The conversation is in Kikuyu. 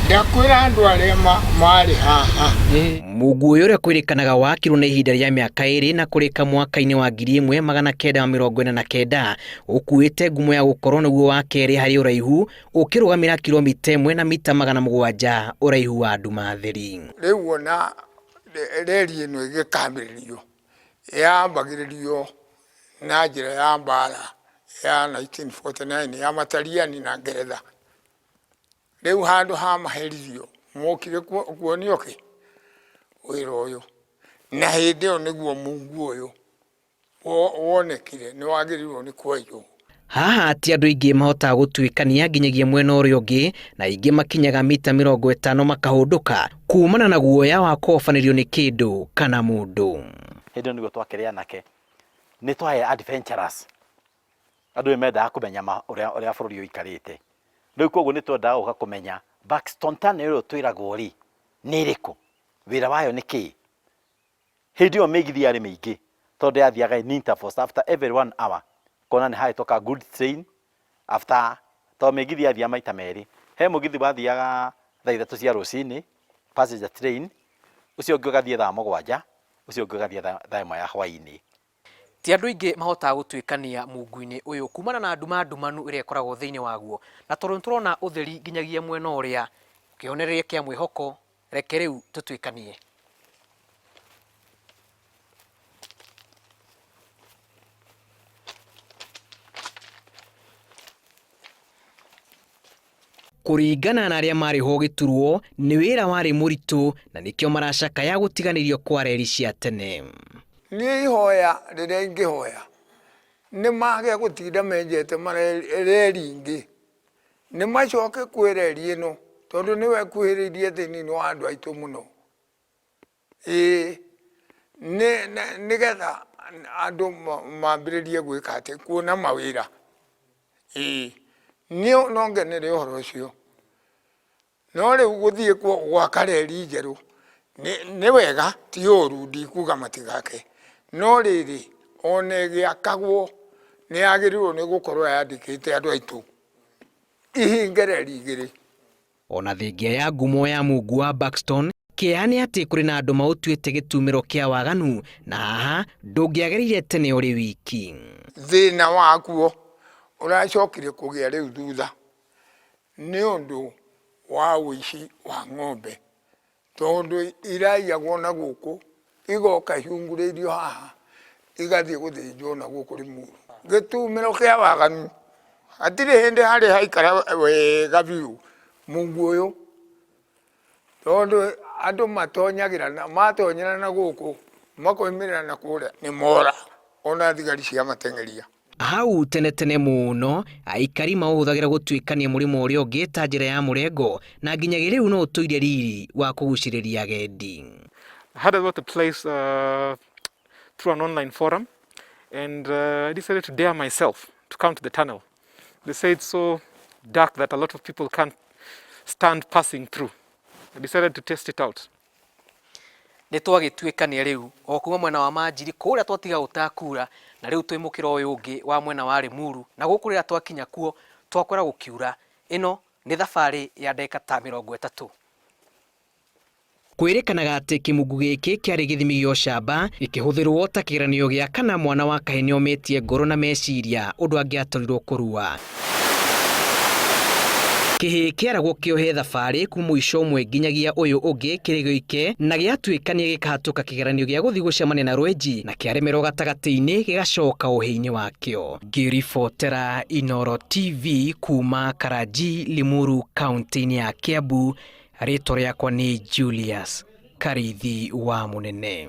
Ndakwĩra andũ arĩa marĩ haha. Mungu ũyũ ũrĩa kwĩrĩkanaga wakirwo na ihinda rĩa mĩaka ĩrĩ na kũrĩka mwaka-inĩ wa 1949 ũkuĩte ngumo ya gũkorwo nĩguo wa kerĩ harĩ ũraihu ũkĩrũgamĩra kilomita ĩmwe na mita 700 ũraihu wa nduma theri. Rĩu ona reri ĩno ĩgĩkambĩrĩrio yambagĩrĩrio na njĩra ya mbara ya 1949 ya Matariani na Ngeretha. Rĩu handũ ha maherithio mokire kuonio kĩ wĩra ũyũ, na hĩndĩ ĩyo nĩguo mungu ũyũ wonekire nĩ wagĩrĩirwo nĩ kwenjwo. Haha ti andũ aingĩ mahotaga gũtuĩkania nginyagia mwena ũrĩa ũngĩ, na aingĩ makinyaga mita 50 makahũndũka kumana na guoya wa kũhobanĩrio nĩ kĩndũ kana mũndũ. Hĩndĩ ĩyo nĩguo twakĩrĩ anake, nĩ twarĩ adventurous, andũ nĩ mendaga kũmenya ũrĩa bũrũri ũikarĩte. Rĩu koguo nĩ twendaga gũka kũmenya Buxton Tunnel ĩyo twĩragwo rĩ, nĩ ĩrĩkũ? Wĩra wayo nĩ kĩĩ? Hĩndĩ ĩyo mĩgithi yarĩ mĩingĩ tondũ yathiaga in intervals after every one hour ũkona nĩ hahĩtũka goods train after tondũ mĩgithi yathiaga maita merĩ. He mũgithi wathiaga thaa 3 cia rũcinĩ passenger train, ũcio ũngĩ ũgathiĩ thaa 7, ũcio ũngĩ ũgathiĩ thaa 1 ya hwainĩ. Ti andũ aingĩ mahotaga gũtuĩkania mungu-inĩ ũyũ kumana na nduma ndumanu ĩrĩa ĩkoragwo thĩinĩ waguo, na tondũ nĩ tũrona ũtheri nginyagia mwena ũrĩa, kĩonereria kĩa mwĩhoko, reke rĩu tũtuĩkanie. Kũringana na arĩa marĩ ho gĩturwo, nĩ wĩra warĩ mũritũ na nĩkĩo maracakaya gũtiganĩrio kwa reri cia tene. Niĩ ihoya rĩrĩa ingĩhoya nĩ mage gũtinda menjete reri ingĩ, nĩ macoke kwĩ reri ĩno tondũ nĩyo ĩkuhĩrĩirie thĩinĩ wa andũ aitũ mũno. Ĩĩ nĩgetha andũ mambĩrĩrie gwĩka atĩ, kuona mawĩra. Ĩĩ niĩ no ngenere ũhoro ũcio. No rĩu gũthiĩ gwaka reri njerũ nĩ wega ti ũru ndikuga matigake. No rĩrĩ ona ĩgĩakagwo nĩ yagĩrĩirwo nĩ gũkorwo yandĩkĩte andũ aitũ ihinge reri igĩrĩ. Ona thengia ya ngumo ya mungu wa Buxton, kĩeha nĩ atĩ kũrĩ na andũ maũtuĩte gĩtumĩro kĩa waganu, na haha ndũngĩagereire tene ũrĩ wiki. Thĩna wakuo ũracokire kũgĩa rĩu thutha nĩ ũndũ wa ũici wa ng'ombe, tondũ iraiyagwo na gũkũ, igoka ihungurĩirio haha, igathiĩ gũthĩnjwo na gũkũ Limuru. Gĩtumĩro kĩa waganu, hatirĩ hĩndĩ harĩ haikara wega biũ mungu ũyũ, tondũ andũ matonyagĩra matonyera na gũkũ, makoimĩrĩra na kũrĩa, nĩ mora, ona thigari ciamateng'eria. Hau tene tene mũno, aikari maũhũthagĩra gũtuĩkania mũrĩmo ũrĩa ũngĩ ta njĩra ya mũrengo, na nginyagia rĩu no ũtũire riri wa kũgucĩrĩria agendi. I heard about the place through an online forum and I decided to dare myself to come to the tunnel. They say it's so dark that a lot of people can't stand passing through. I decided to test it out. Nĩ twagĩtuĩkania rĩu o kuma mwena wa Manjiri kũrĩa twatiga gũtakura, na rĩu twĩ mũkĩra ũyũ ũngĩ wa mwena wa Limuru, na gũkũ rĩrĩa twakinya kuo twakora gũkiura. Ĩno nĩ thabarĩ ya ndagĩka ta 30. Kwĩrĩkanaga atĩ kĩmungu gĩkĩ kĩarĩ gĩthimi gĩa ũcamba, gĩkĩhũthĩrwo ta kĩgeranio gĩa kana mwana wa kahĩĩ nĩomĩtie ngoro na meciria ũndũ angĩatorirwo kũrua. Kĩhĩĩ kĩaragwo kĩohe thabarĩ kuma mũico ũmwe nginyagia ũyũ ũngĩ kĩrĩ gĩike na gĩatuĩkania gĩkahatũka kĩgeranio gĩa gũthiĩ gũcemania na rwenji na kĩaremerwo gatagatĩ-inĩ gĩgacoka ũhĩĩ-inĩ wakĩo. Ngĩribotera Inooro TV kuma Karanji, Limuru, kauntĩ-inĩ ya Kiambu, rĩtwa rĩakwa nĩ Julius Karithi wa Mũnene.